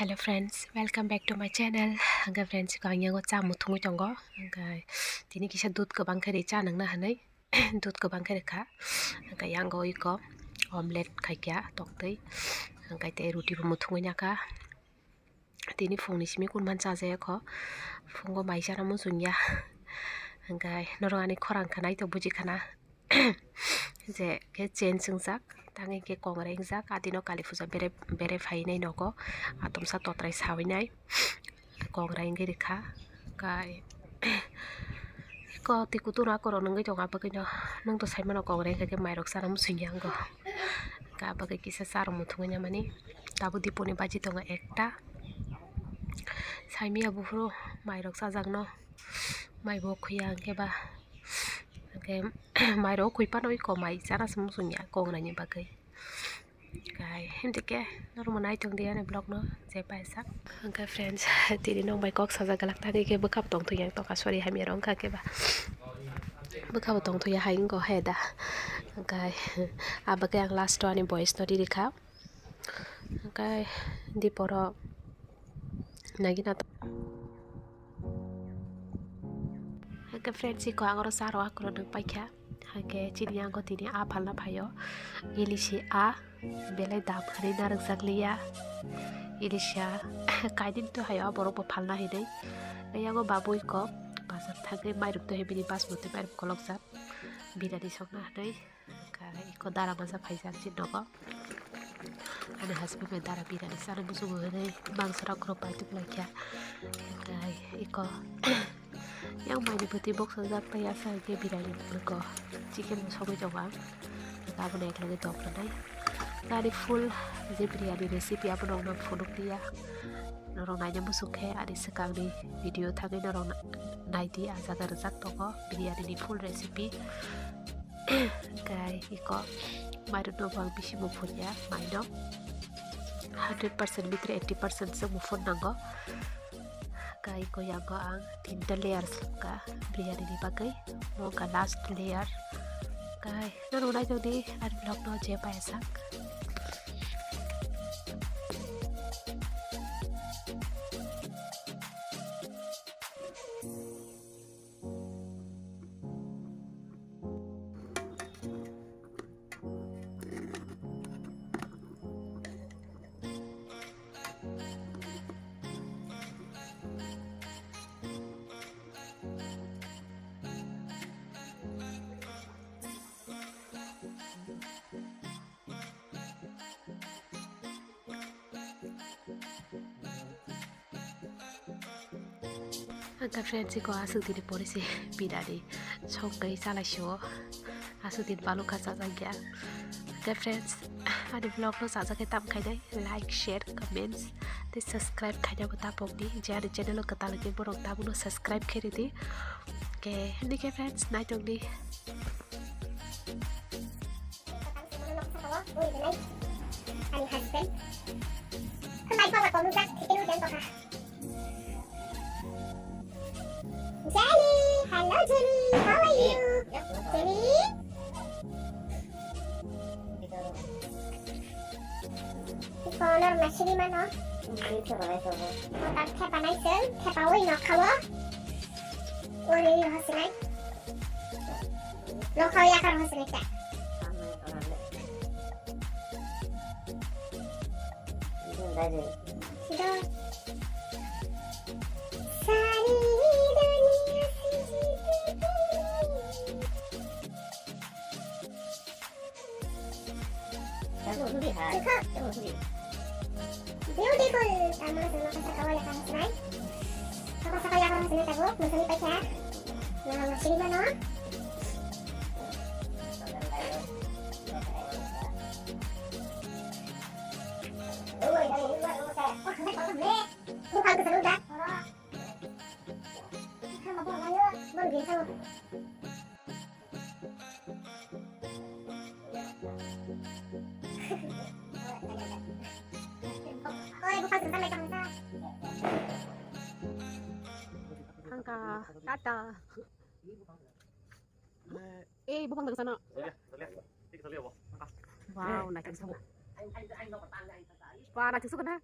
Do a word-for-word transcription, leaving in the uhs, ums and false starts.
Hello friends, welcome back to my channel. Hwnkhe friends, ko ang yango cha muthungwi tongo. Hwnkhe tini kisa dudh kwbang khe ri cha nangna hwnwi dudh kwbang khe rikha. Hwnkhe yango iko omelette khaikha toktwi. Hwnkhe tei ruti bo muthungwi nakha. Tini phungni simi kunman chajaya kho. Phungo mai chana muchungya. Hwnkhe norok ani khorang kha nai to buji khana. Je khe chain swngjak, tang hwnkhe kongrai wngjak, adino kali puja bere, bere phainai nogo, atomsa totrai sawinai, kongrai wngwi rikha, kai ko twi kutung akorok nungwi tongo, abagwino nwng to saimano kongrai wngkha khe mairok chana muchungya wngo, abagwi kisa charwk muthungwi namani, tabuk diponi baji tongo ekta, saimya buphuru mairok chajakno. Mai bo khuya hwnkhe ba, hwnkhe mai rok khui phano iko mai chana se muchungya kongrai ni bagwi. Kai himdi khe norok bo nai tongdi ani vlog no je paisa. Hwnkhe friends, tini nong bai kok sajak glak tangwi khe bwkha bo tongthokya tongkha, sorry, hamya rok wngkha khe ba. Bwkha bo tongthokya hai wngkha he da. Hwnkhe abo khe ang last o ani voice no riri kha. Hwnkhe diporo nagina. Hwnkhe friends, iko ang oro charo akorok nwng paikha. Hwnkhe chini yango tini a phalna phaio. Ilisi a belai dam hwnwi narwkjakliya. Ilisi a kainwi to haio, a borok bo phalna hinwi. Yango babu iko bazar thangwi mairok to himini basmati mairok kolokjak. Birani songna hinwi. Hwnkhe iko dara masa phaijak chini nogo. Ani husband bai dara birani chana muchungo hwnwi mangsa rok rw pai tubulaikha. Hwnkhe iko yang maini bwtwi boksajak tei asa hwnkhe birani iko chicken bo sogwi tongo ang. Hwnkhe abono eklogi dok rwnai. Hwnkhe ani full je biryani recipe abono ang phunuk liya. Norok naina muchung khe ani swkangni video thangwi norok na-, naidi, ah jaga rwjak tongo biryani ni full recipe. Hwnkhe iko mairokno bo ang bisi muphurya, maino hundred percent bhitre eighty percent se muphur nango. Hwnkhe iko yango ang tinta layer swkha biryani ni bagwi, mo wngkha last layer. Hwnkhe norok naitokdi ani vlog no je paisa. Hwnkhe friends, iko aswk dini pore se birani songwi chalaisio. Aswk din balukha chajakya. Hwnkhe friends, ani vlog no chajak khe tam khainai, like, share, comments tei subscribe khaina bo ta pokdi. Je ani channel o kwtal hwnkhe borok tabukno subscribe khe ridi. Hwnkhe hwnkhe friends, naitokdi. Ani husband. Khwlai pala komjak, chicken udan baka. Jelly, hello Jelly, how are you? Jelly? Iko norok naisingwi mano. Motom thepa naising, thepawi nokha o. Ori hosinai. Nokha o yakar hosinai ta. Sido. Sari dunia C C T V. Beautiful. Tamo sa mga sa kawala ka sa. Saka saka yakar sa neta ko, masami pa siya. Na masini ba no? Bukan ko sa luda. Kan mabuk ayo, baru dia tahu. Oi, bukan sebentar lagi kamu sa. Angka, tata. Eh, bukan ke sana. Wow, naik ke sana. Wah, naik ke sana.